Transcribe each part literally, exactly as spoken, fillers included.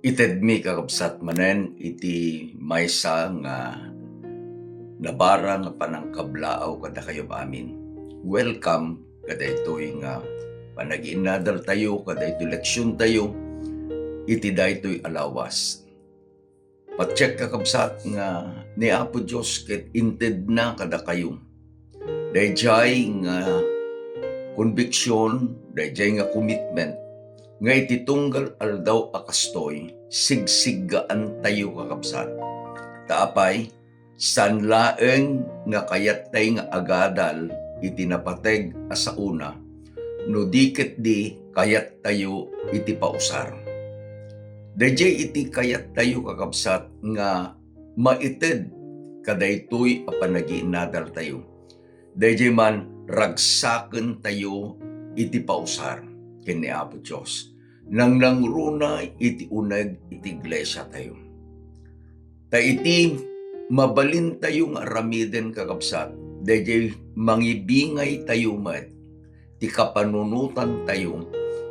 Itedmi, kakabsat, manen iti maysa nga nabara nga panangkablaaw kadakayo amin. Welcome kadaytoy nga panagiinnadaltayo, kadaytoy leksiontayo iti daytoy a lawas. Patiek, kakabsat, nga ni Apo Dios ket intedna kadakayo daydiay nga konbiksion, daydiay nga commitment, nga iti tunggal aldaw a kastoy, sigsiggaantayo, kakabsat. Ta apay, saan laeng nga kayattay nga agadal iti napateg a saona, no di ketdi kayattayo iti pausar. Daydiay iti kayattayo, kakabsat, nga maited kadaytoy a panagiinnadaltayo. Daydiay man, ragsakentayo iti pausar ken ni Apo Dios. Nangnangruna iti uneg iti iglesiatayo. Ta iti mabalintayo nga aramiden, kakabsat, daydiay mangibingaytayo met ti kapanunotantayo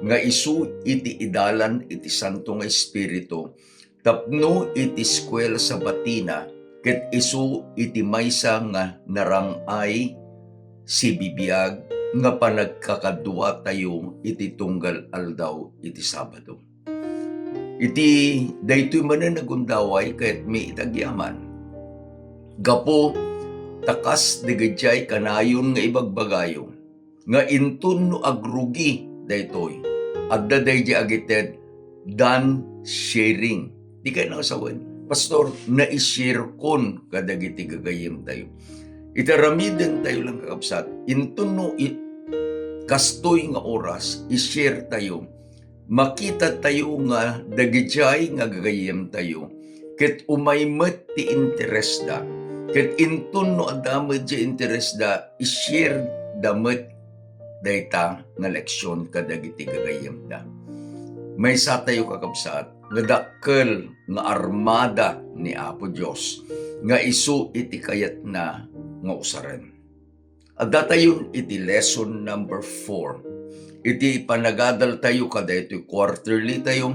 nga isu iti idalan iti Santo nga Espiritu tapno iti eskuela Sabatina ket isu iti maysa nga narang-ay sibibiag nga panagkakaduatayo iti tunggal aldaw iti Sabado. Iti daytoy manen a gundaway, kayatmi iti agyaman. Gapu ta kas dagiti kanayon nga ibagbagayo, nga inton no agrugi daytoy, adda daydi agited dan sharing. Di kay nang sawen, "Pastor, nai-share kon kadagiti gagayyemtayo." Iti aramidentayo lang, kakabsat, inton no i-, kastoy nga oras, i-share tayo. Makita tayo nga dagidiay nga gagayyemtayo ket umay met ti interesda. Ket inton no adda met ti interesda, i-share da met dayta nga leksion kadagiti gagayyemda. Maysa tayo, kakabsat, nga dakkel nga armada ni Apo Dios nga isu iti kayatna nga usaren. Addatayon iti lesson number four. Iti ipanagadaltayo kadaytoy quarterly tayo,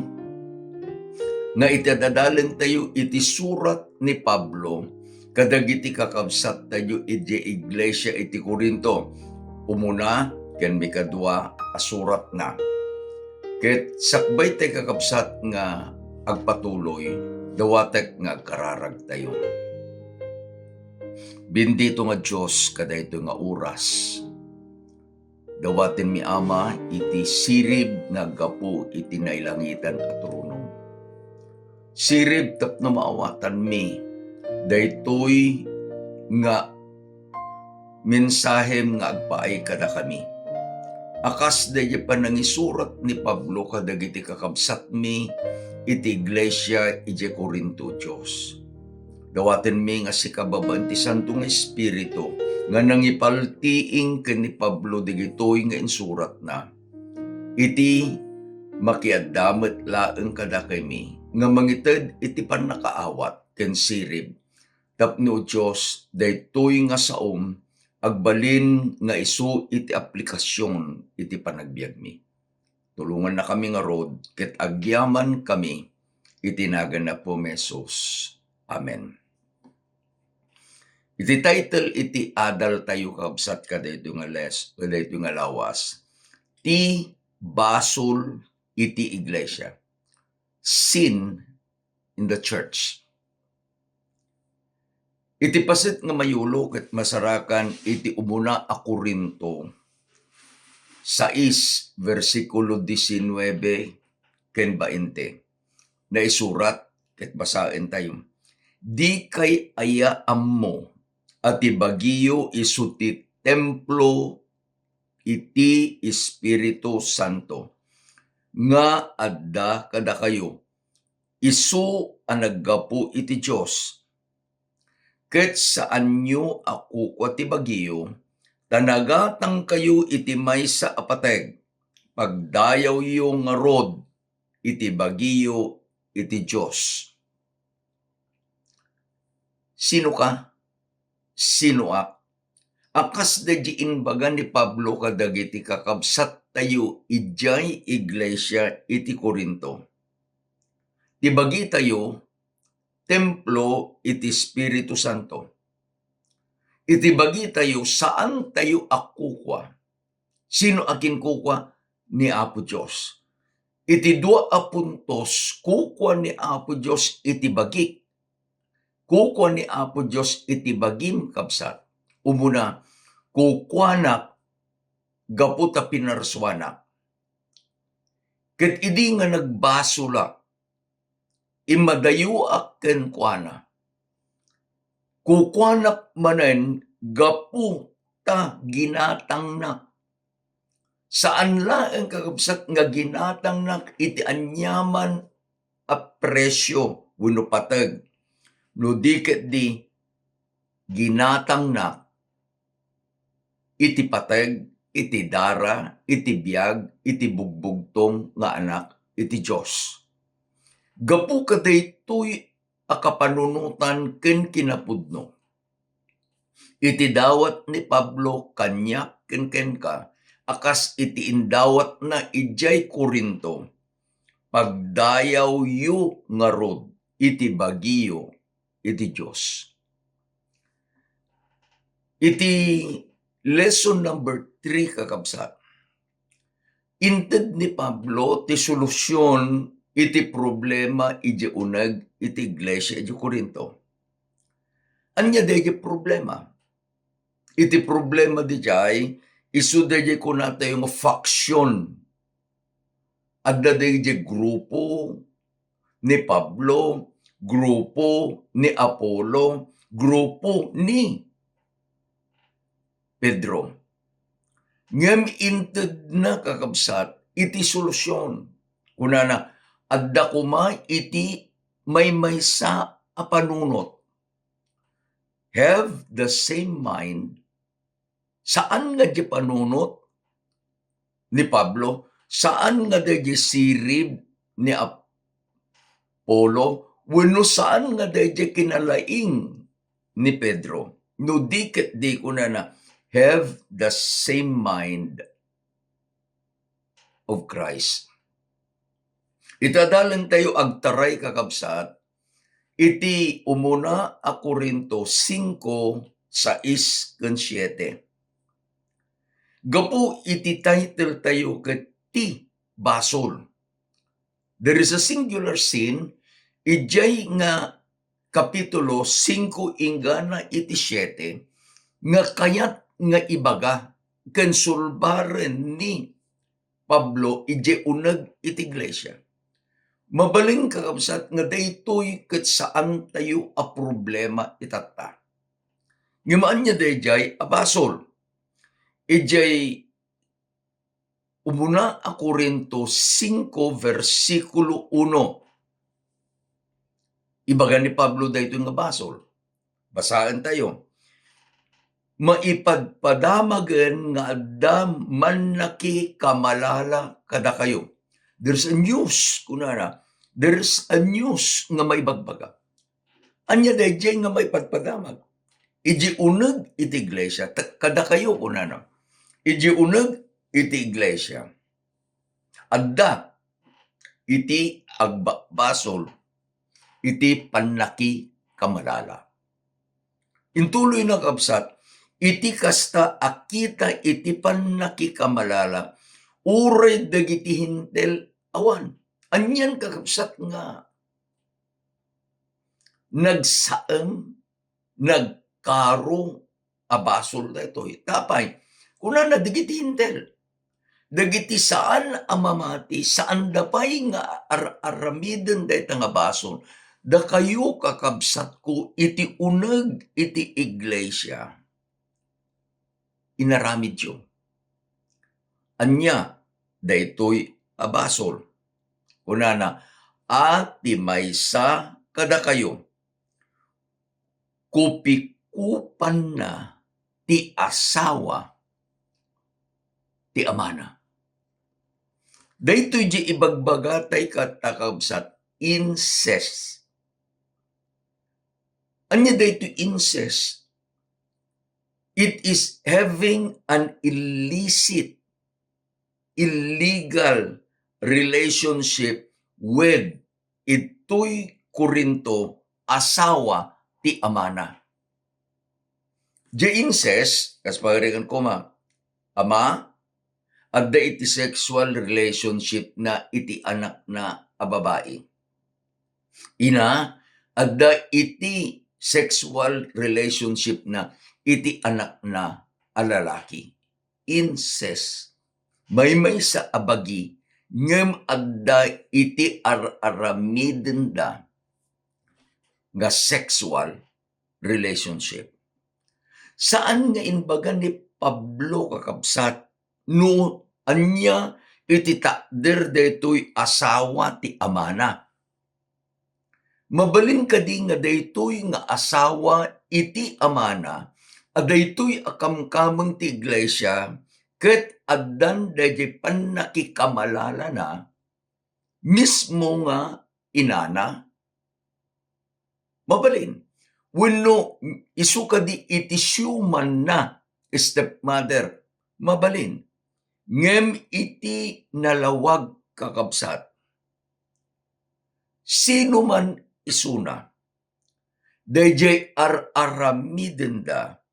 nga iti adadalentayo iti surat ni Pablo kadagiti kakabsattayo iti iglesia iti Corinto, umuna ken mikadua a suratna. Ket sakbay tay, kakabsat, nga agpatuloy, dawatek nga agkararagtayo. Bendito nga Dios kadaytoy nga oras. Dawatenmi, Ama, iti sirib nga aggapu iti nailangitan a tronom. Sirib tapno maawatanmi daytoy nga mensahem nga agpaay kadakami. A kas daydi panangisurat ni Pablo kadagiti kakabsatmi iti iglesia idiay Corinto, Dios. Dawatenmi nga sika babaen ti Santo nga Espiritu nga nangipaltiing ken ni Pablo dagitoy nga insuratna. Iti makiadda met laeng kadakami nga mangited iti pannakaawat ken sirib tapno, Dios, daytoy nga saom agbalin nga isu iti aplikasion iti panagbiagmi. Tulongannakami ngarud ket agyamankami iti nagan ni Apo Jesus. Amen. Iti title iti adaltayo, kabsat, kadaytoy nga les-, kadaytoy nga lawas, ti basol iti iglesia. Sin in the church. Iti paset nga mayulo ket masarakan iti umuna a Corinto sais, bersikulo diecinueve ken bainte, naisurat ket basaentayo, "Dikay aya ammo a ti bagiyo isu ti templo iti Espiritu Santo nga adda kadakayo, isu a naggapu iti Dios. Ket saanyo a kukua ti bagiyo, ta nagatangkayo iti maysa a pateg. Pagdayawyo ngarud iti bagiyo iti Dios." Sino ka? Sinoak? A kas daydi imbaga ni Pablo kadagiti kakabsattayo idiay iglesia iti Corinto, ti bagitayo, templo iti Espiritu Santo. Iti bagitayo, saantayo a kukua. Sino a kinkukua? Ni Apo Dios. Iti dua a puntos, kukua ni Apo Dios iti bagik. Kukua ni Apo Dios iti bagim, kabsat. Umuna, kukuanak gapu ta pinarsuanak. Ket idi nga nagbasolak, immadayoak kenkuana. Kukuanak manen gapu ta ginatangnak. Saan laeng, kakabsat, nga ginatangnak iti aniaman a presio wenno pateg, no di ketdi ginatangnak iti pateg, iti dara, iti biag, iti bugbugtong nga anak iti Dios. Gapu kadaytoy a kapanunotan ken kinapudno. Iti dawat ni Pablo kaniak ken kenka, a kas iti indawatna idiay Corinto, pagdayawyo ngarud iti bagiyo iti Dios. Iti lesson number three, kakabsat, inted ni Pablo ti solusion iti problema idiay uneg iti iglesia idiay Corinto. Ania daydiay problema? Iti problema idiay, isu daydiay kunatayo nga faction. Adda daydiay grupo ni Pablo, grupo ni Apollo, grupo ni Pedro. Ngem intedna, kakabsat, iti solusion. Kunana, adda koma iti maymaysa a panunot. Have the same mind. Saan nga di panunot ni Pablo, saan nga daydiay sirib ni Apollo, wenno saan nga daydiay kinalaing ni Pedro. No di ketdi, kunana, have the same mind of Christ. Ita adalentayo agtaray, kakabsat, iti umuna a Corinto singko, sais ken siete. Gapu iti title tayo ket ti basol. There is a singular sin, idiay nga kapitulo singko inggana iti siete, nga kayat nga ibaga ken sulbaren ni Pablo idiay uneg iti iglesia. Mabalin, kakabsat, nga daytoy ket saantayo a problema itatta. Ngem ania daydiay a basol? Idiay umuna a Corinto singko, bersikulo uno. Ibaga ni Pablo daytoy nga basol. Basaentayo. Maipadpadamagen nga adda mannakikamalala kadakayo. There's a news, kunana. There's a news nga maibagbaga. Ania daydiay nga maipadpadamag? Idi uneg iti iglesia, ta-, kadakayo, kunana. Idi uneg iti iglesia, adda iti agbasbasol iti pannakikamalala. Intuloyna, kabsat, iti kasta a kita iti pannakikamalala, uray dagiti Hentil awan. Anian, kakabsat, nga nagsaem, nagkaro a basol daytoy? Apay, kunana, dagiti Hentil, dagiti saan a mamati, saanda pay nga ar-, aramiden dayta nga basol. Dakayo, kakabsatko, iti uneg iti iglesia, inaramidyo. Ania daytoy a basol? Kunana, a ti maysa kadakayo, kupikupanna ti asawa ti amana. Daytoy di ibagbaga tay kat-, kakabsat, incest. Ania daytoy incest? It is having an illicit, illegal relationship with idtoy Corinto, asawa ti amana. Diay incest, kas pagarigan koma, ama, adda iti sexual relationship na iti anakna a babai. Ina, adda iti sexual relationship na iti anakna a lalaki. Incest. Maymaysa a bagi, ngem adda iti ar-aramidenda nga sexual relationship. Saan nga imbaga ni Pablo, kakabsat, no ania iti takder daytoy asawa ti amana. Mabalin kadi nga daytoy nga asawa iti amana a daytoy a kamkameng ti iglesia ket addan daydiay pannakikamalalana mismo nga inana? Mabalin. Wenno isu kadi iti siumanna, stepmother? Mabalin. Ngem iti nalawag, kakabsat, sino man isuna, daydiay ar-aramidenda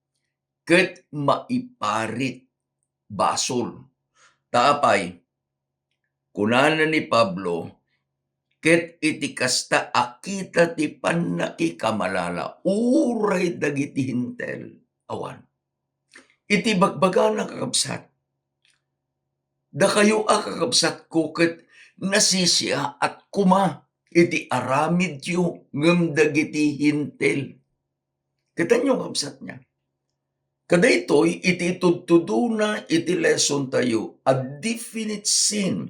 ket maiparit basol. Ta apay, kunana ni Pablo, ket iti kasta a kita ti pannakikamalala, uray dagiti Hentil, awan. Iti bagbagana, kakabsat, dakayo a kakabsatko ket nasisiaat koma iti aramidyo ngem dagiti Hentil. Kitaenyo, kabsat, ania? Kadaytoy iti itudtudona iti lesson tayo a definite sin.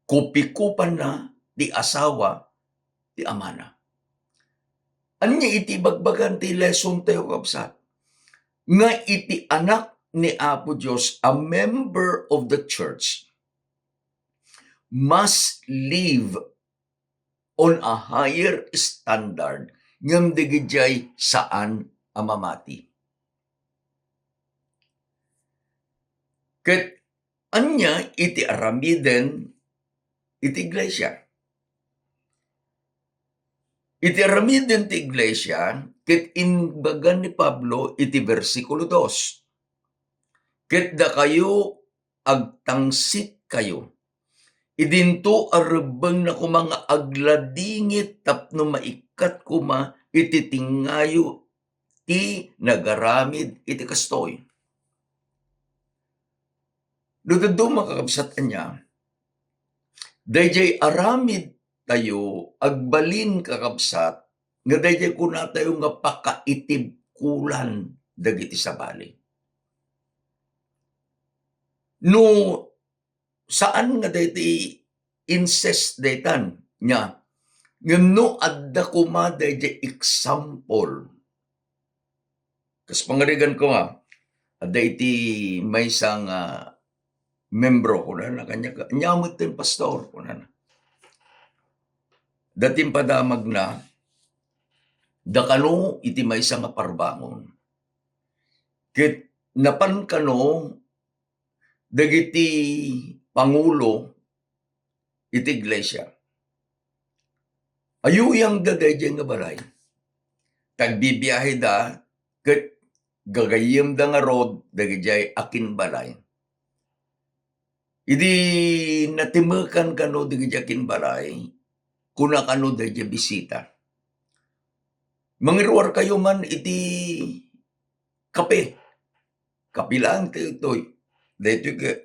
Kupikupanna ti asawa ti amana. Ania iti ibagbagan ti lesson tayo, kabsat? Nga iti anak ni Apo Dios, a member of the church, must live on a higher standard ngem dagidiay saan a mamati. Ket ania iti aramiden iti iglesia? Iti aramiden ti iglesia, ket imbaga ni Pablo iti bersikulo dos, ket dakayo agtangsitkayo. Idinto a rebbengna koma nga agladingit tapno maikkat koma iti tengngayo ti nagaramid iti kastoy. No dadduma, kakabsat, ania, daydiay aramid tayo agbalin, kakabsat, nga daydiay kunatayo nga pakaitibkolan dagiti sabali. No saan nga daytoy incest daytan, nia, ngem no adda koma daydiay example, kas pangarigan koma, adda iti maysa nga membro, kunana kaniak, "Ania metten, pastor?" kunana. Adda ti impadamagna, adda kano iti maysa nga parbangon. Ket napan kano dagiti pangulo iti iglesia. Ayuyangda daydiay nga balay. Ta agbibiaheda ket gagayyemda ngarud dagidiay a kinbalay. Idi natimekan kano dagidiay a kinbalay, kuna kano daydiay bisita, "Mangiruarkayo man iti kape." Kape laeng daytoy. Daytoy ket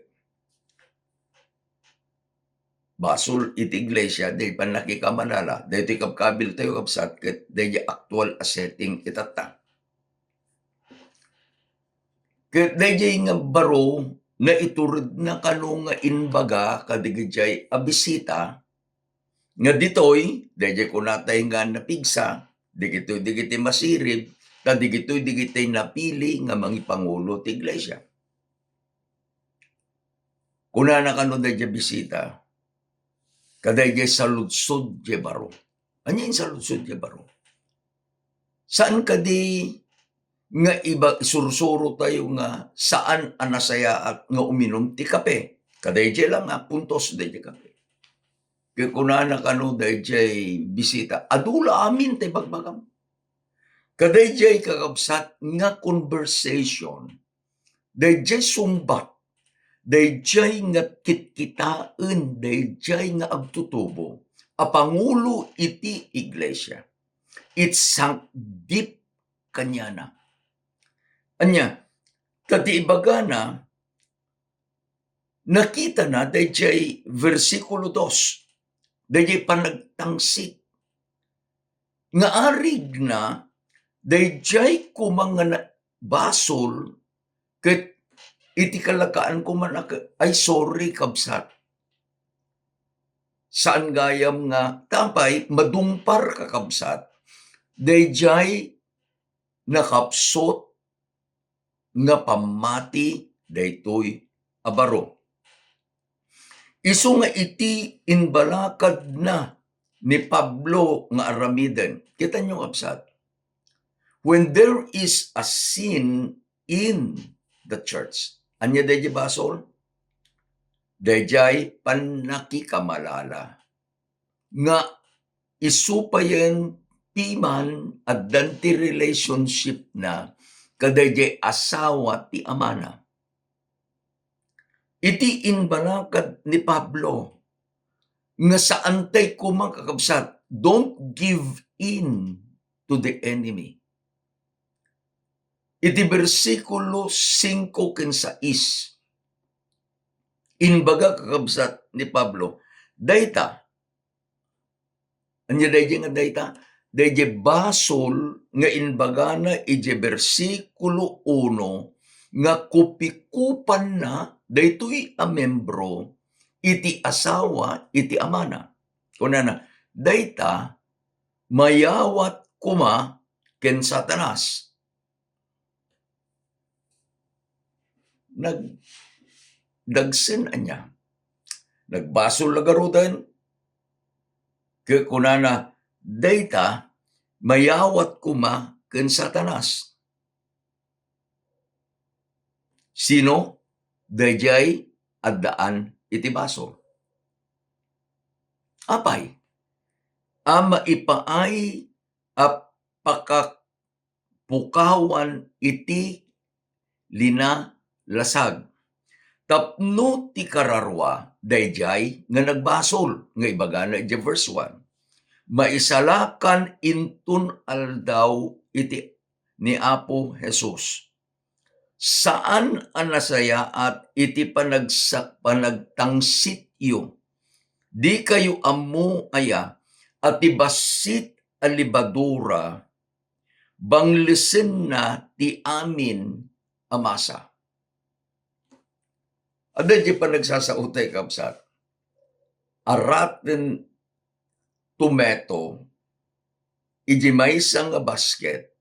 basol iti iglesia, daytoy pannakikamalala, daytoy kabkabiltayo, kabsat, ket daydiay aktual a setting itatta. Ket daydiay nga baro, naituredna kano nga imbaga kadagidiay a bisita, nga ditoy, daydiay kunatay nga napigsa, dagitoy dagiti masirib, ta dagitoy dagiti napili nga mangipangulo ti iglesia. Kunana kano daydiay bisita, kadaydiay saludsod diay baro. Ania insaludsod diay baro? Saan kadi nga iba-, isursuro tayo nga saan a nasayaat nga uminum ti kape? Kadaydiay la nga puntos daydiay kape. Ket kunana kano daydiay bisita, "Adu la amin ti bagbagam." Kadaydiay, kakabsat, nga conversation, daydiay sungbat, daydiay nga kitkitaen, daydiay nga agtutubo a pangulo iti iglesia. It sunk deep kaniana. Ania, ta ti ibagana, nakitana daydiay bersikulo dos, daydiay panagtangsit nga arigna, daydiay koma nga na-, basol, ket iti kalakaanko man a ke-, ay, sorry, kabsat. Saan gayam nga, ta apay, madungpar, kakabsat, daydiay nakapsut nga pammati daytoy a baro. Isu nga iti imbalakadna ni Pablo nga aramiden. Kitanyo, kabsat, when there is a sin in the church, ania daydiay basol? Daydiay pannakikamalala nga isu payen piman addan ti relationship na kadaydiay asawa ti amana. Iti imbalakad ni Pablo nga saantay koma, kakabsat, don't give in to the enemy. Iti bersikulo singko ken sais, imbaga, kakabsat, ni Pablo, dayta, ania daydiay nga dayta? Daydiay basol nga imbagana idiay bersikulo uno nga kupikupanna daytoy a membro iti asawa iti amana. Kunana, dayta mayawat koma ken Satanas. Nagdagsen ania? Nagbasol la garuden, ket kunana, dayta mayawat koma ken Satanas. Sino? Daydiay addaan iti basol. Apay? A maipaay a pakakpukawan iti linalasag. Tapno ti kararua, daydiay nga nagbasol, nga ibagana idiay verse one, maisalakan inton aldaw iti ni Apo Jesus. Saan a nasayaat iti panagsa-, panagtangsityo. Dikayo ammo aya a ti bassit a lebadura banglesenna ti amin a masa? Adda diay panagsasaotay, kabsat. Araten tomato idiay maysa nga basket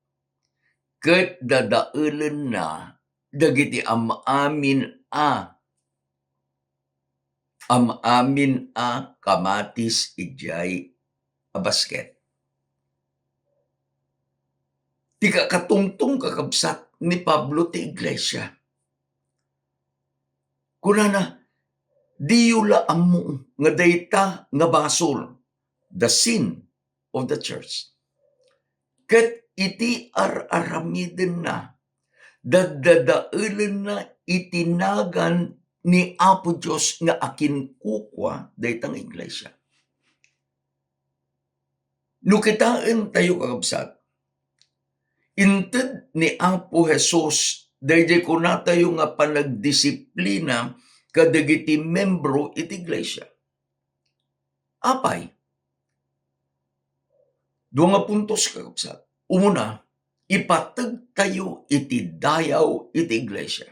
ket dadaelenna dagiti am-amin a, am-amin a kamatis idiay a basket. Ti kakatungtong, kakabsat, ni Pablo ti iglesia. Kunana, diyo la ammo nga dayta nga basol, the sin of the church. Ket iti ar-aramidenna, daddadaelenna iti nagan ni Apo Dios nga akinkukua dayta nga iglesia. No kitaentayo, kakabsat, inted ni Apo Jesus daydiay kunatayo nga panagdisiplina kadagiti membro iti iglesia. Apay? Dua nga puntos, kakabsat. Umuna, ipategtayo iti dayaw iti iglesia.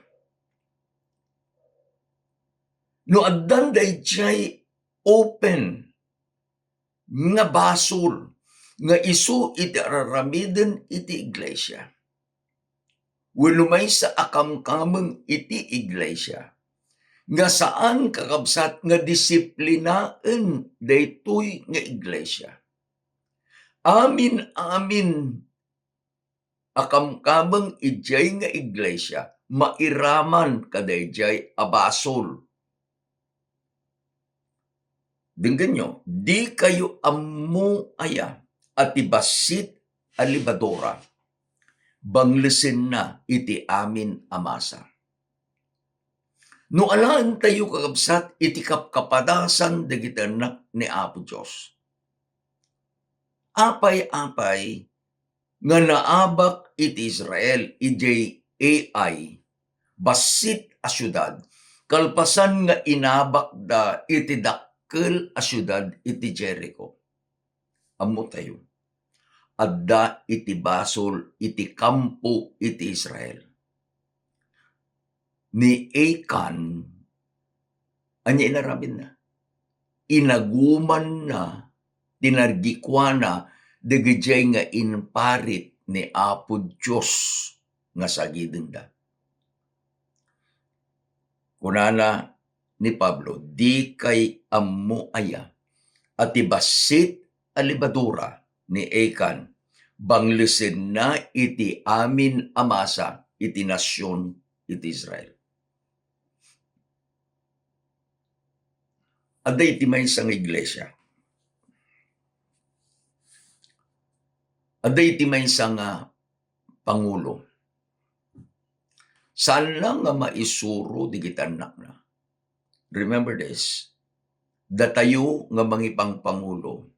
No addan daydiay open nga basol nga isu iti ar-aramiden iti iglesia, wenno maysa a kamkameng iti iglesia nga saan, kakabsat, nga disiplinaen daytoy nga iglesia. Amin-amin a kamkameng idiay nga iglesia mairaman kadaydiay a basol. Denggenyo, dikayo ammo aya a ti bassit a lebadura, banglesenna iti amin a masa. No alaentayo, kakabsat, iti kapkapadasan dagiti annak ni Apo Dios, apay-apay nga naabak iti Israel idiay Ai, bassit a siudad, kalpasan nga inabakda iti dakkel a siudad iti Jericho. Ammotayo, adda iti basol iti kampo iti Israel. Ni Achan, ania inaramidna? Inagumanna, tinargikuana, dagidiay nga imparit ni Apo Dios nga sagidenda. Kunana ni Pablo, "Dikay ammo aya a ti bassit a lebadura ni Achan, banglesenna iti amin a masa iti nasion iti Israel." Adda iti maysa nga iglesia. Adda iti maysa nga pangulo. Saan la nga maisuro dagiti annakna. Remember this, datayo nga mangipangpangulo,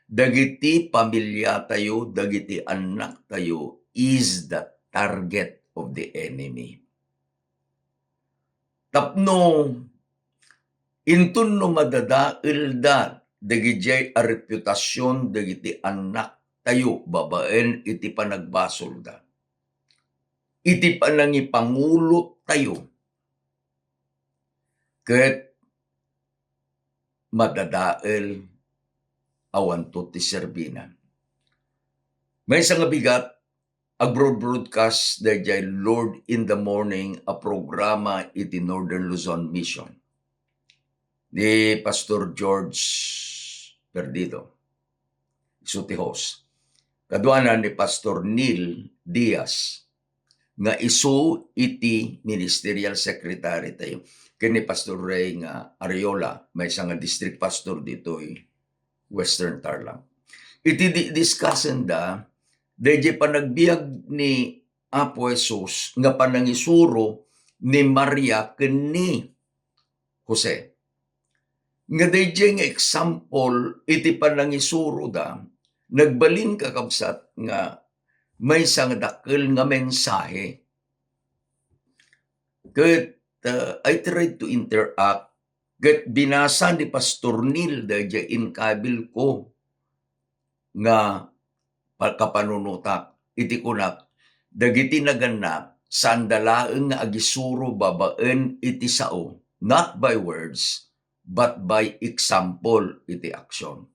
dagiti pamiliatayo, dagiti annaktayo is the target of the enemy. Tapno inton no madadaelda dagidiay a reputasion dagiti annaktayo babaen iti panagbasolda, iti panangipangulotayo, ket madadael awanto ti serbina. Maysa nga bigat, agbroadcast daydiay Lord in the Morning a programa iti Northern Luzon Mission ni Pastor George Perdido. Isu ti host. Kaduana ni Pastor Neil Diaz, nga isu iti ministerial secretary tayo, ken ni Pastor Ray nga Ariola, maysa nga district pastor ditoy Western Tarlac. Iti di-, discussenda, daydiay panagbiag ni Apo Jesus nga panangisuro ni Maria ken ni Jose. Nga daydiay nga example iti panangisuroda, nagbalin, kakabsat, nga maysa nga dakkel nga mensahe. Ket, uh, I tried to interact, ket binasa ni Pastor Neil daydiay inkabil ko nga pa-, kapanunotak iti kunak, dagiti nagannak, saanda laeng nga agisuro babaen iti sao, not by words, but by example iti action.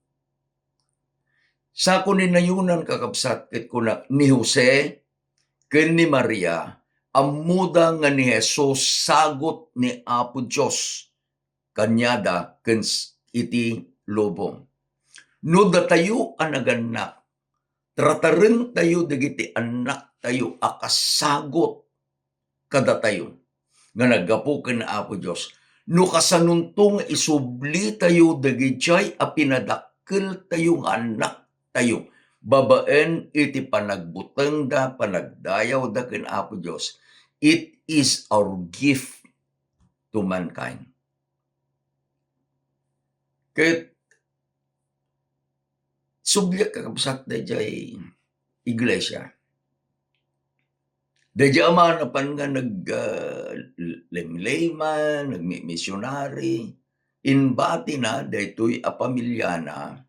Sako ni nayonan, kakabsat, ket kunak, ni Jose ken ni Maria, ammoda nga ni Jesus sagut ni Apo Dios kaniada ken s-, iti lubong. No datayo a nagannak, tratarentayo dagiti annaktayo a kas sagut kadatayo nga naggapu ken Apo Dios. No kasanonto nga isublitayo dagidiay a pinadakkeltayo nga annaktayo babaen iti panagbutengda, panagdayawda ken Apo Dios, it is our gift to mankind. Ket subliak, kakabsat, daydiay iglesia. Daydiay a mapan nga nag, ah, lemlema, nagmimisyonari, imbatina daytoy a pamiliana,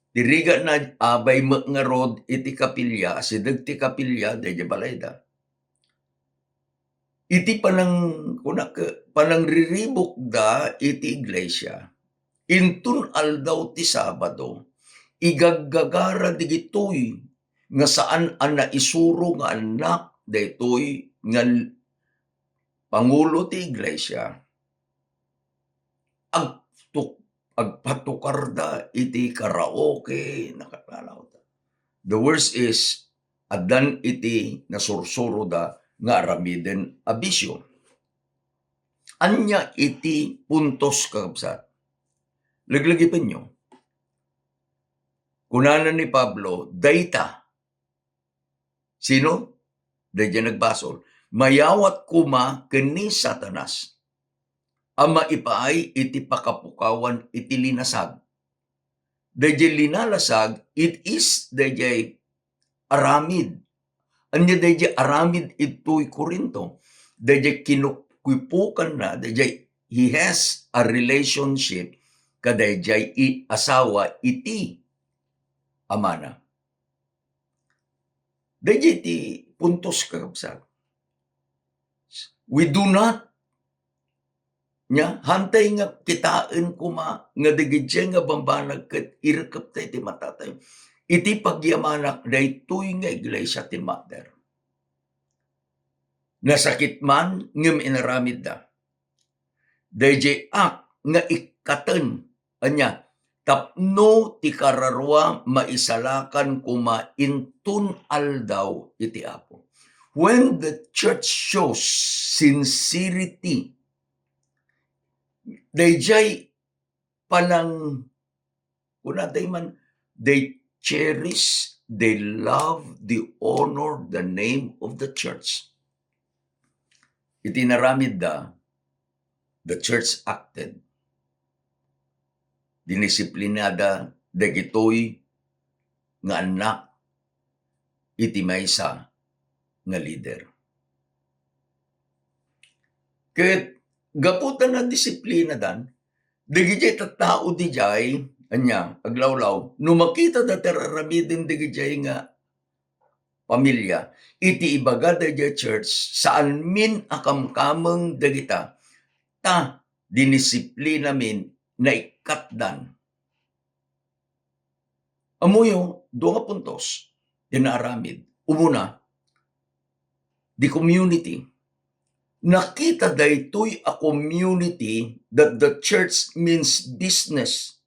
ti rigatna, abay met ngarud iti kapilya, asideg ti kapilya daydiay balayda. Iti panang-, kunak, panangriribukda iti iglesia, inton aldaw ti Sabado, igaggagara digitoy nga saan a naisuro nga annak daytoy nga l-, pangulo ti iglesia. Agtuk-, agpatukarda iti karaoke, nakatalawda. The worst is, addan iti nasursuroda nga aramiden a bisio. Ania iti puntos, kakabsat? Laglagipenyo. Kunana ni Pablo, dayta. Sino? Daydiay nagbasol. Mayawat koma ken ni Satanas a maipaay iti pakapukawan iti linasag. Daydiay linalasag, it is daydiay aramid. Ania daydiay aramid itoy Corinto? Daydiay kinukipukanna, daydiay he has a relationship kadaydiay i-, asawa iti amana. Daydiay ti puntos, kakabsat. We do not, nya, hantay nga kitaen koma nga dagidiay nga bambanag ket irekepta iti matatayo. Iti pagyamanak, daytoy nga iglesia ti mother. Nasakit man, ngem inaramidda. Daydiay ak nga ikkaten, ania, tapno ti kararua maisalakan koma inton aldaw iti Apo. When the church shows sincerity, daydiay panang-, kunada man, they cherish, they love, they honor the name of the church. Iti inaramidda, the church acted. Dinisiplinada dagitoy nga annak iti maysa nga leader. Ket gapu ta nadisiplinadan, dagidiay tattao didiay, ania, aglawlaw, no makitada ti ar-aramiden dagidiay nga pamilia, iti ibaga daydiay church, saanmin a kamkameng dagita, ta dinisiplinamin, naikkatdan. Ammoyo, dua nga puntos ti naaramid. Umuna, the community. Nakita daytoy a community that the church means business.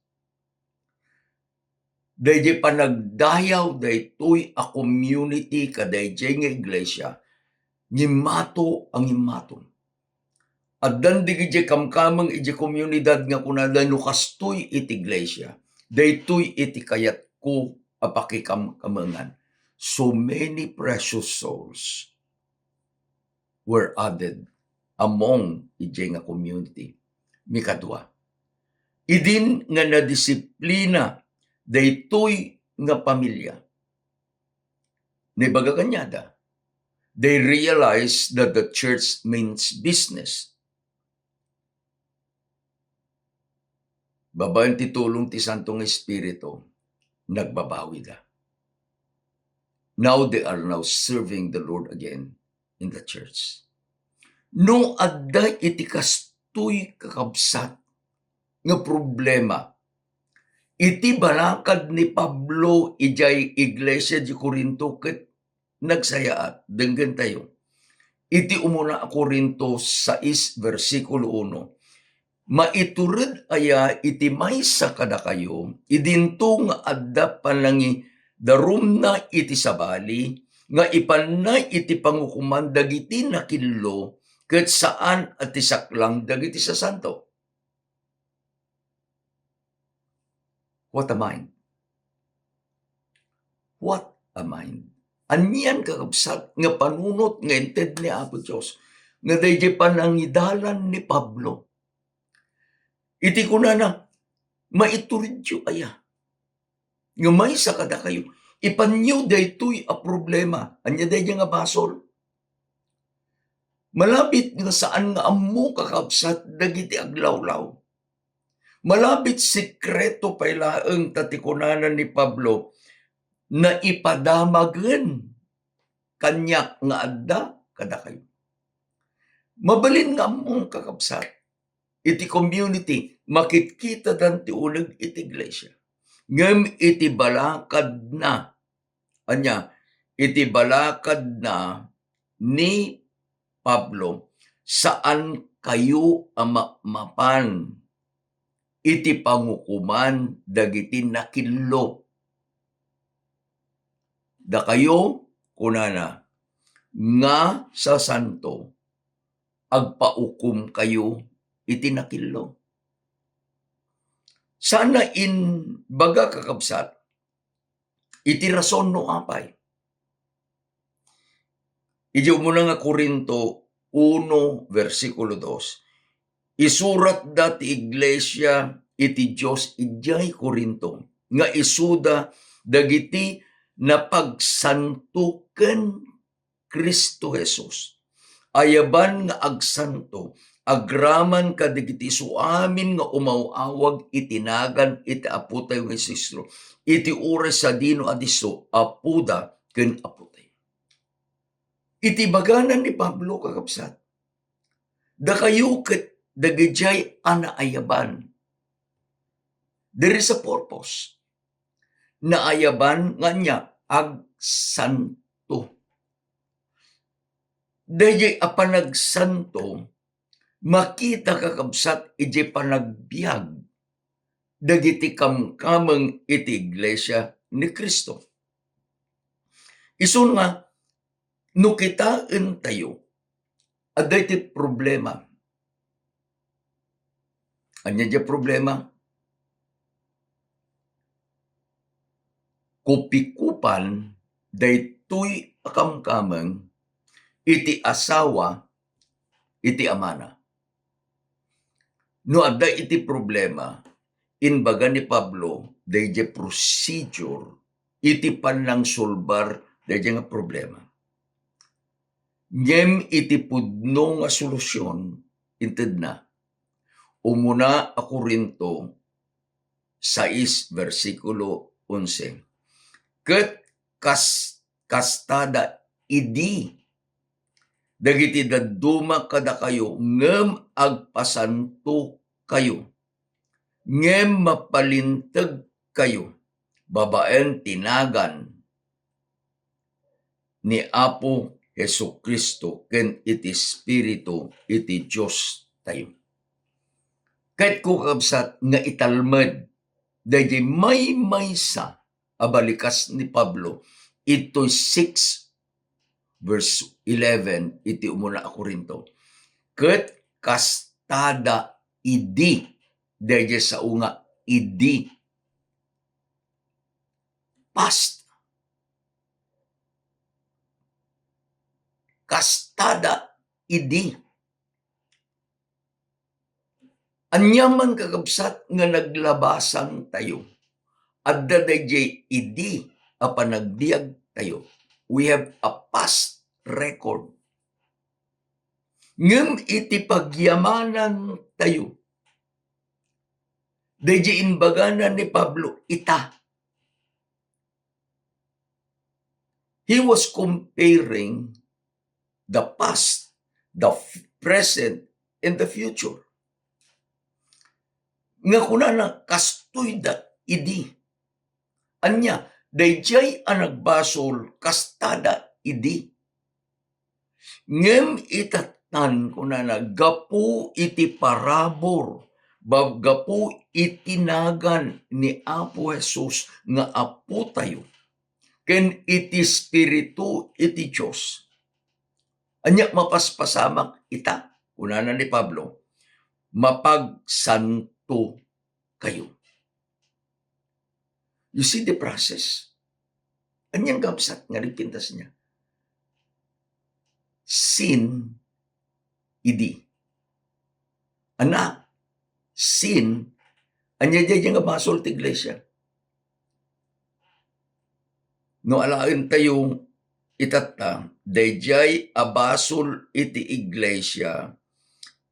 Daydiay panagdayaw daytoy a community kadaydiay nga iglesia, ngimmato a ngimmato. Addan dagidiay kamkameng idiay komunidad nga kunada, "No kastoy iti iglesia, daytoy iti kayatko a pakikamkamengan." So many precious souls were added among idiay nga community. Mikadua, idin nga nadisiplina daytoy nga pamilia, naibaga kaniada, they realize that the church means business. Babaen ti tulong ti Santo nga Espiritu, nagbabawida. Now they are now serving the Lord again in the church. No adda iti kastoy, kakabsat, nga problema iti balakad ni Pablo idiay iglesia di Corinto ket nagsayaat, denggentayo. Iti umuna a Corinto sais, bersikulo uno, "Maitured aya iti maysa kadakayo, idinto nga adda panangidarumna iti sabali, nga ipanna iti pangukoman dagiti nakillo, ket saan a ti saklang dagiti sasanto?" What a mind. What a mind. Anian, kakabsat, nga panunot nga inted ni Apo Dios nga daydiay panangidalan ni Pablo. Iti kunana, "Maituredyo aya nga maysa kadakayo. Ipanyo daytoy a problema." Ania daydiay nga basol? Malabit nga saan nga ammo, kakabsat, dagiti aglawlaw. Malabit sikreto pay laeng ta ti kunana ni Pablo, "Naipadamagen kaniak nga adda kadakayo." Mabalin nga ammo, kakabsat, iti community, makitkitadan ti uneg iti iglesia. Ngem iti balakadna, ania, iti balakadna ni Pablo, saan kayo a ma-, mapan iti pangukoman dagiti nakillo. Dakayo, kunana, nga sasanto, agpaukom kayo iti nakillo. Saanna imbaga, kakabsat, iti rason no apay. Iti umuna nga Corinto uno, bersikulo dos, isuratda ti iglesia iti Dios idiay Corinto, nga isuda dagiti napagsanto ken Cristo Jesus. Ayaban nga agsanto, agraman kadagiti isu amin nga umaw-awag iti nagan iti Apotayo nga Jesu-Cristo, iti uray sadino a disso, Apoda ken Apotayo. Iti ibagana ni Pablo, kakabsat, dakayo ket dagidiay a naayaban. There is a purpose. Naayaban nga ania? Agsanto. Daydiay a panagsanto, makita, kakabsat, idiay panagbiag dagiti kamkameng iti iglesia ni Cristo. Isu nga, no kitaentayo, adda iti problema. Ania diay problema? Kupikupan daytoy a kamkameng iti asawa iti amana. No adda iti problema, imbaga ni Pablo daydiay procedure iti panangsolbar daydiay nga problema. Ngem iti pudno nga solusion, intedna, umuna a Corinto sais, bersikulo onse, ket kas-, kastada idi dagiti dadduma kadakayo ngem agpasantokayo, ngem mapalintegkayo babaen ti nagan ni Apo Jesu-Cristo ken iti Espiritu iti Diostayo. Ket kakabsat nga italmed daydiay maymaysa a balikas ni Pablo itoy six verse eleven iti umuna a Corinto. Ket kastada idi, daydiay sao nga idi. Past. Kastada idi. Ania man, kakabsat, nga naglabasantayo, adda daydiay idi a panagbiagtayo. We have a past record. Ngem iti pagyamanantayo, daydiay imbagana ni Pablo, ita. He was comparing the past, the f-, present, and the future. Nga kunana, kastoy da idi. Ania, daydiay a nagbasol, kastada idi. Ngem itattan, kunana, gapu iti parabur, ba-, gapu iti nagan ni Apo Jesus nga Apotayo, ken iti Espiritu iti Dios. Ania, mapaspasamak ita, kunana ni Pablo, mapagsanto kayo. You see the process? Anian kabsat nga nagpintas niya? Sin idi. Anak, sin, ania daydiay nga basol ti iglesia? No alaentayo itatta, daydiay a basol iti iglesia,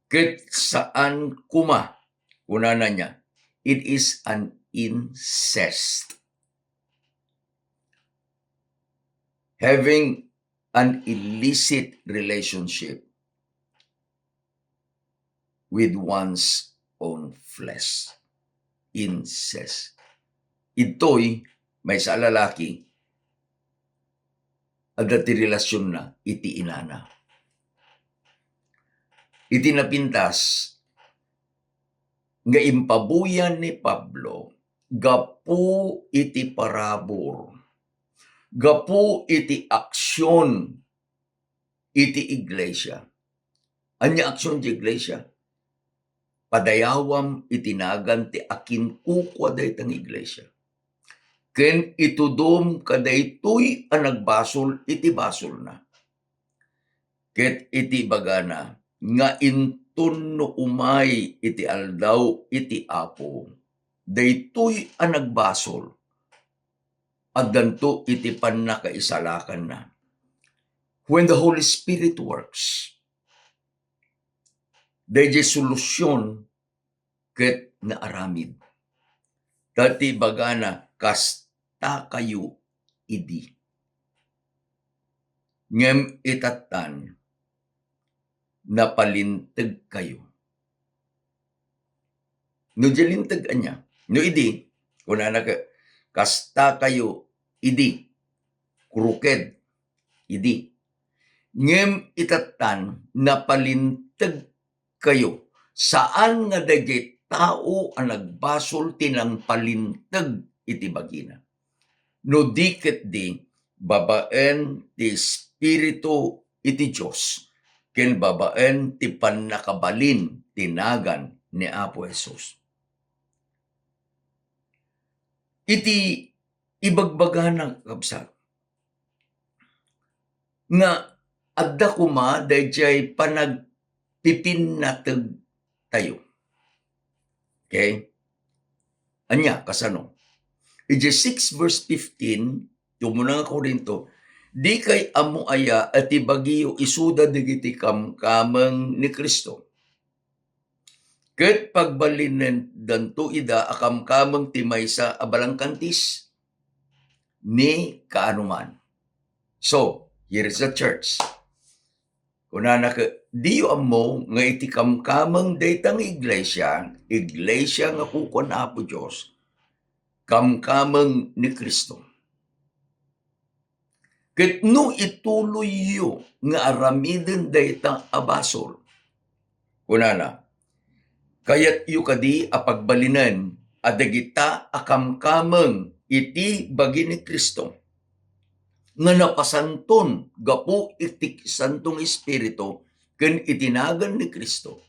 ket saan koma, kunana niya, it is an incest. Having an illicit relationship with one's own flesh. Incest. Itoy maysa a lalaki, adda ti relasionna iti inana. Iti napintas nga impabuyan ni Pablo, gapu iti parabur, gapu iti aksion iti iglesia. Ania aksion ti iglesia? padayawam iti nagan ti akinkukua dayta nga iglesia. Ken itudom kadaytoy a nagbasol iti basolna. Ket iti ibagana nga inton no umay iti aldaw iti Apo, daytoy a nagbasol, addanto iti pannakaisalakanna. When the Holy Spirit works, daydiay solusyon ket naaramid. Ta ti ibagana, "Kastakayo idi." Ngem itattan, napalintegkayo. No diay linteg, ania? No idi, kunana ka, "Kastakayo idi, crooked idi." Ngem itattan, napalintegkayo. Saan nga daydiay tao a nagbasol ti nangpalinteg iti bagina. No di ketdi, babaen ti Espiritu iti Dios, ken babaen ti pannakabalin ti nagan ni Apo Jesus. Iti ibagbagana, kabsat, nga adda koma daydiay panagpipinnateg-tayo. Okay? Ania, kasano? Idiay six verse fifteen, ti umuna nga Corinto, "Dikay ammo aya a ti bagiyo isuda dagiti kamkameng ni Cristo? Ket pagbalinendanto ida a kamkameng ti maysa a balangkantis ni kaanuman." So, here is the church. Kunana ket, "Diyo ammo nga iti kamkameng dayta nga iglesia, iglesia nga kukuan Apo Dios, kamkameng ni Cristo. Ket no ituloyyo nga aramiden dayta a basol," kunana, "kayatyo kadi a pagbalinen a dagita a kamkameng iti bagi ni Cristo, nga napasanton gapu iti Santo nga Espiritu ken iti nagan ni Cristo,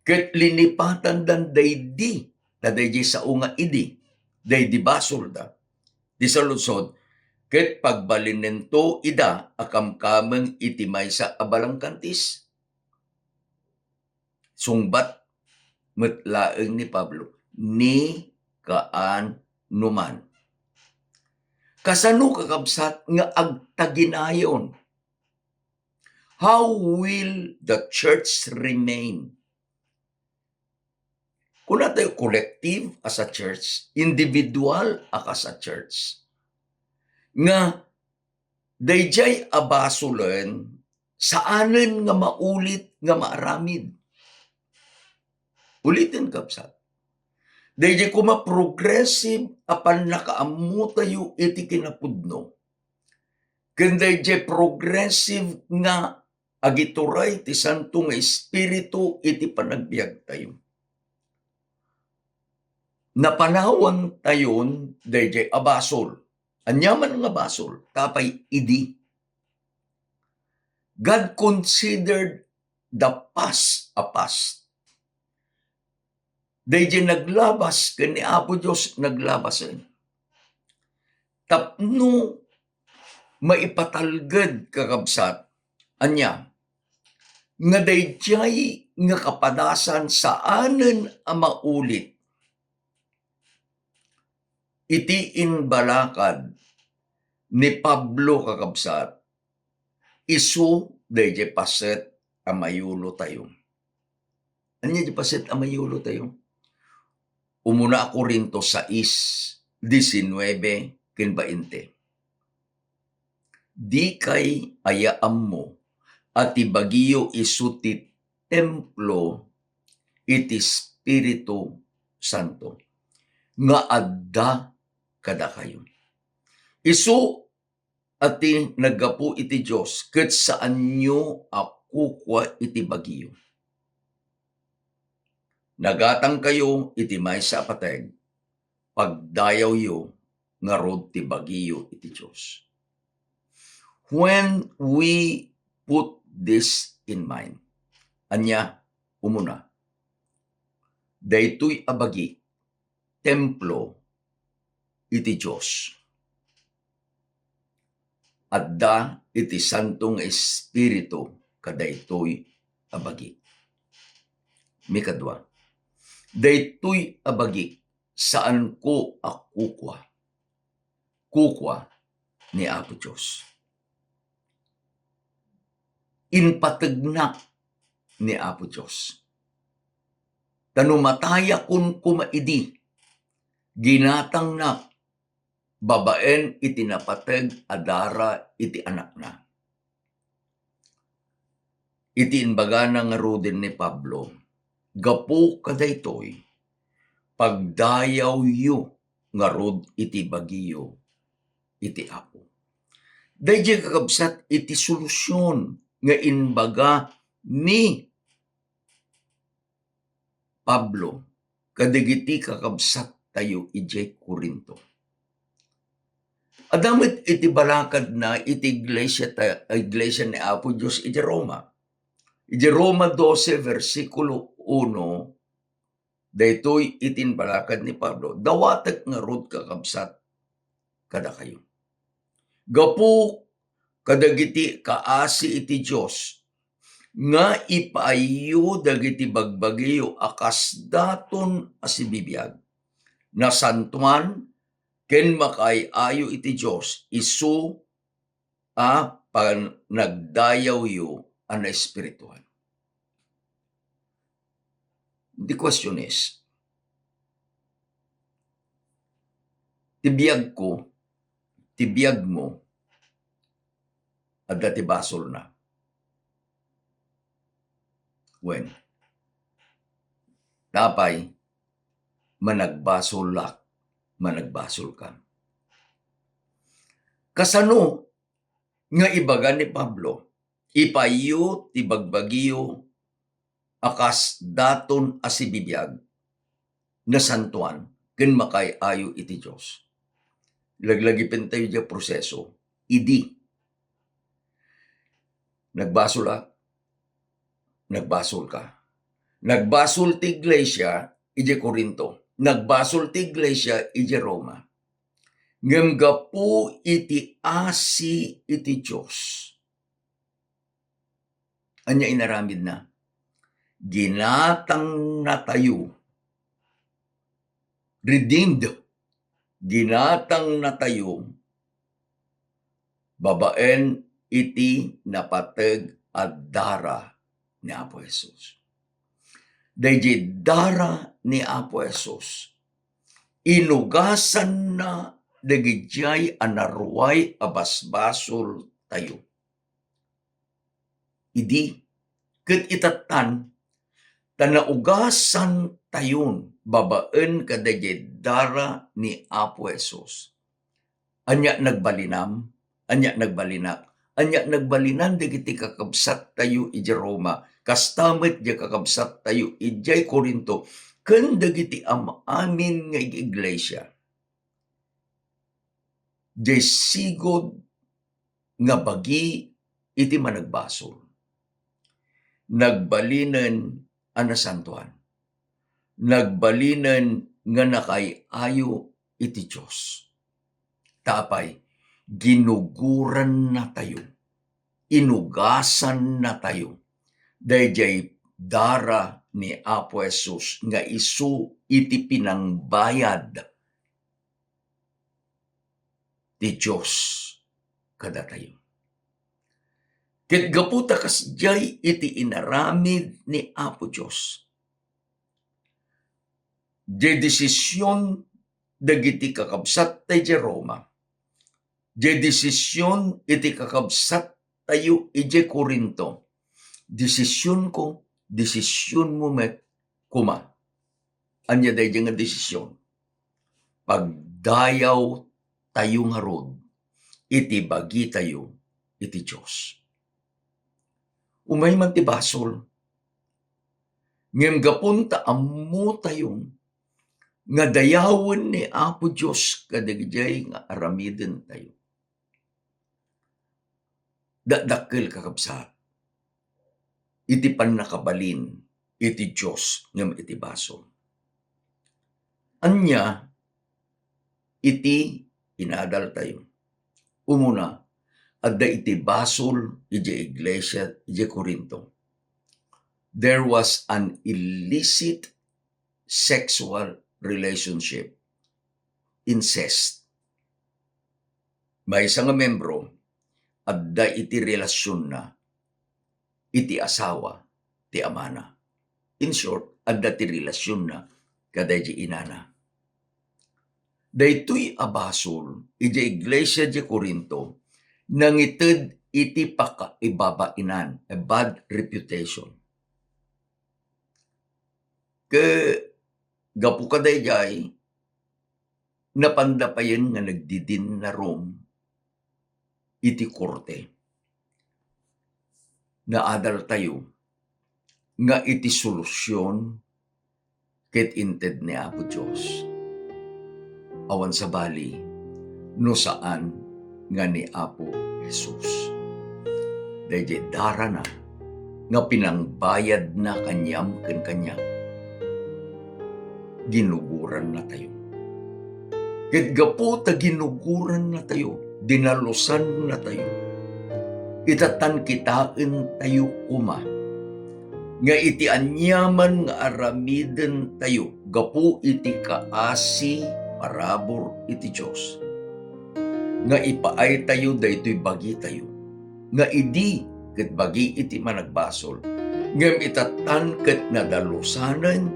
ket linipatandan daydi, ta daydi sao nga idi, daydi basolda, ti saludsod, ket pagbalinento ida a kamkameng iti maysa a balangkantis?" Sungbat met laeng ni Pablo, "Ni kaanuman." Kasano, kakabsat, nga agtaginayon? How will the church remain? Kuna tayo, collective as a church, individual a kas a church, nga daydiay a basolen, saanen nga maulit nga maaramid. Uliten, kabsat. Daydiay koma progressive a pannakaammotayo iti kinapudno, ken daydiay progressive nga agituray ti Santo nga Espiritu iti panagbiagtayo. Napanawantayon daydiay a basol. Aniaman nga basol, ta apay idi? God considered the past a past. Daydiay naglabas ken ni Apo Dios naglabasen. Tapno maipatalged, kakabsat, ania? Nga daydiay nga kapadasan saanen a maulit. Iti imbalakad ni Pablo, kakabsat, isu daydiay paset a mayulotayo. Ania diay paset a mayulotayo? Umuna a Corinto sais, diecinuebe ken bainte. Dikay aya ammo a ti bagiyo isu ti templo iti Espiritu Santo nga adda kadakayo. Isu a ti naggapu iti Dios, ket saanyo a kukua iti bagiyo. Nagatangkayo iti maysa a pateg, pagdayawyo ngarud ti bagiyo iti Dios. When we put this in mind, ania, umuna, Daytoy a bagi, templo iti Dios. Adda iti Santo nga Espiritu kadaytoy a bagi. Mikadua, daytoy a bagi, saanko a kukua. Kukua ni Apo Dios. Inpategnak ni Apo Dios. Ta no matayakon koma idi, ginatangnak babaen iti napateg a dara iti Anakna. Iti imbagana ngaruden ni Pablo, gapu kadaytoy, pagdayawyo ngarud iti bagiyo iti Apo. Daydiay kakabsat iti solusion nga imbaga ni Pablo kadagiti kakabsattayo idiay Corinto. Adda met iti balakadna iti iglesia ta-, iglesia ni Apo Dios iti Roma. Iti Roma dose, bersikulo uno, daytoy iti imbalakad ni Pablo, dawatek ngarud, kakabsat, kadakayo. Gapu kadagiti kaasi iti Dios, nga ipaayyo dagiti bagbagiyo a kasdaton a sibibiag, nasantoan, ken makaay-ayo iti Dios, isu a panagdayawyo a naespirituan. The question is, ti biagko, ti biagmo, adda ti basolna. Wen, apay, managbasolak, managbasolka. Kasano nga ibaga ni Pablo, ipaayyo ti bagbagiyo a kasdaton a sibibiag, nasantoan, ken makaay-ayo iti Dios. Laglagipentayo diay proseso. Idi, nagbasolak, nagbasolka. Nagbasol ti iglesia idiay Corinto. Nagbasol ti iglesia idiay Roma. Ngem gapu iti asi iti Dios, ania inaramidna? Ginatangnatayo. Redeemed. Ginatangnatayo babaen iti napateg a dara ni Apo Jesus. Daydiay dara ni Apo Jesus, inugasanna dagidiay a naruay a basbasoltayo. Idi ket itattan, ta naugasantayon babaen kadaydiay dara ni Apo Jesus. Ania nagbalinam? Ania nagbalinak? Ania nagbalinan dagiti kakabsattayo idiay Roma? Kasta met diay kakabsattayo idiay Corinto ken dagiti am-amin nga ig-iglesia. Diay sigud nga bagi iti managbasol. Nagbalinen a nasantoan. Nagbalinen nga nakaay-ayo iti Dios. Ta apay, ginugurannatayo, inugasannatayo daydiay dara ni Apo Jesus nga isu iti pinangbayad ti Dios kadatayo. Ket gapu ta kasdiay iti inaramid ni Apo Dios, diay desisyon dagiti kakabsattayo idiay Roma, diay desisyon iti kakabsattayo idiay Corinto, desisyonko, desisyonmo met koma. Ania daydiay nga desisyon? Pagdayawtayo ngarud iti bagitayo iti Dios. Umay man ti basol, ngem gapun ta ammotayo nga dayawen ni Apo Dios kadagijay nga aramidentayo. Dakdakkel, kakabsat, iti pannakabalin iti Dios ngem iti basol. Ania iti inadaltayo? Umuna, adda iti basol idiay iglesia idiay Corinto. There was an illicit sexual relationship, incest. Maysa nga membro, adda iti relasionna iti asawa ti amana. In short, adda ti relasionna kadaydi inana. Daytoy a basol idiay iglesia di Corinto, nangited iti pakaibabainan, a bad reputation. Ke gapu kadaydiay, napanda payen nga nagdidinnarum iti korte. Naadaltayo nga iti solusion ket inted ni Apo Dios. Awan sabali no saan nga ni Apo Jesus. Daydiay darana nga pinangbayadna kaniam ken kaniak, ginugurannatayo. Ket gapu ta ginugurannatayo, dinalusannatayo, ita tan kitaentayo koma nga iti aniaman nga aramidentayo gapu iti kaasi parabur iti Dios, nga ipaaytayo daytoy bagitayo, nga idi ket bagi iti managbasol, ngem ita tan ket nadalusanen,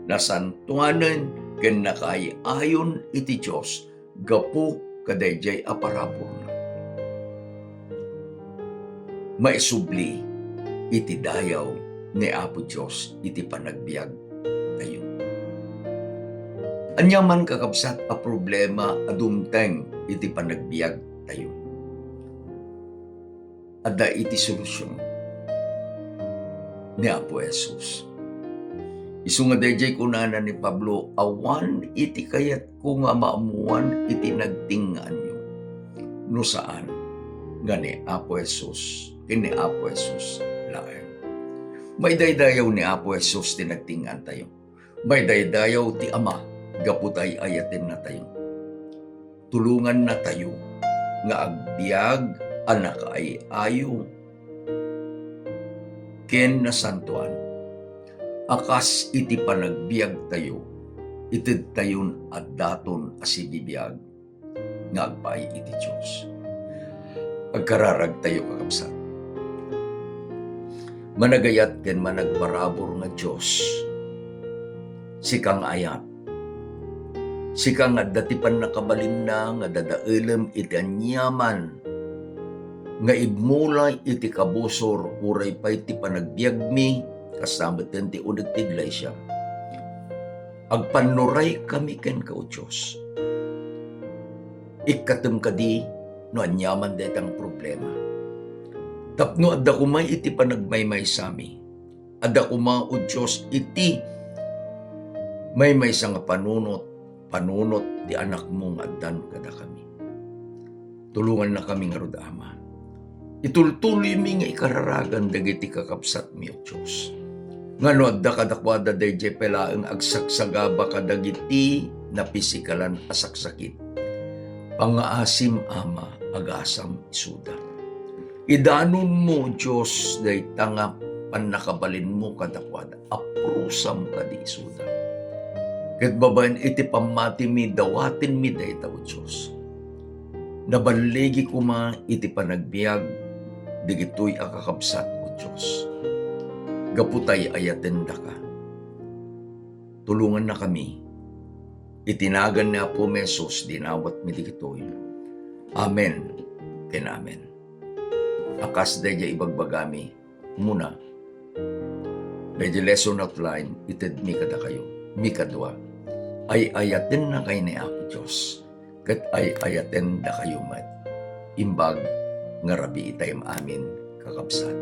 nasantoanen, ken nakaay-ayon iti Dios gapu kadaydiay a paraburna. Maisubli iti dayaw ni Apo Dios iti panagbiagtayo. Ania man, kakabsat, a problema a dumteng iti panagbiagtayo, adda iti solusion ni Apo Jesus. Isu nga daydiay kunana ni Pablo, "Awan iti kayatko nga maammoan iti nagting-ngaanyo, no saan nga ni Apo Jesus, ken ni Apo Jesus laeng." Maidaydayaw ni Apo Jesus ti nagting-ngaantayo. Maidaydayaw ti Ama gapu ta ay-ayatennatayo. Tulongannatayo nga agbiag a nakaay-ayo ken nasantoan. A kas iti panagbiagtayo, itedtayon a daton a sibibiag nga agpaay iti Dios. Agkararagtayo, kakabsat. Managayat ken managparabur nga Dios, sika nga ayat, sika nga adda ti pannakabalinna nga dadaelem iti aniaman nga immula iti kabusor uray pay ti panagbiagmi, kasta metten ti uneg ti iglesia. Agpannurayka kenka, O Dios. Ikkatem kadi no aniaman dayta nga problema. Tapno adda koma iti panagmaymaysami. Adda koma, O Dios, iti maymaysa nga panunot, panunot ti Anakmo nga addan kadakami. Tulongannakami ngarud, Ama. Itultuloymi nga ikararagan dagiti kakabsatmi, O Dios, nga no adda kadakuada daydiay pay laeng agsagsagaba kadagiti napisikalan a saksakit, pangngaasim, Ama, agasam isuda. Idanonmo, O Dios, dayta nga pannakabalinmo kadakuada. Aprusam kadi isuda. Ket babaen iti pammatimi, dawatenmi dayta, O Dios. Naballigi koma iti panagbiag dagitoy a kakabsat, O Dios. Gapu ta ay-ayatendaka, tulongannakami. Iti nagan ni Apomi Jesus, dinawatmi dagitoy. Amen ken amen. A kas daydiay ibagbagami, Umuna, daydi lesson outline, itedmi kadakayo. Mikadua, ay-ayatennakay ni Apo Dios, ket ay-ayaten dakayo met. Imbag nga rabii tayo amin, kakabsat.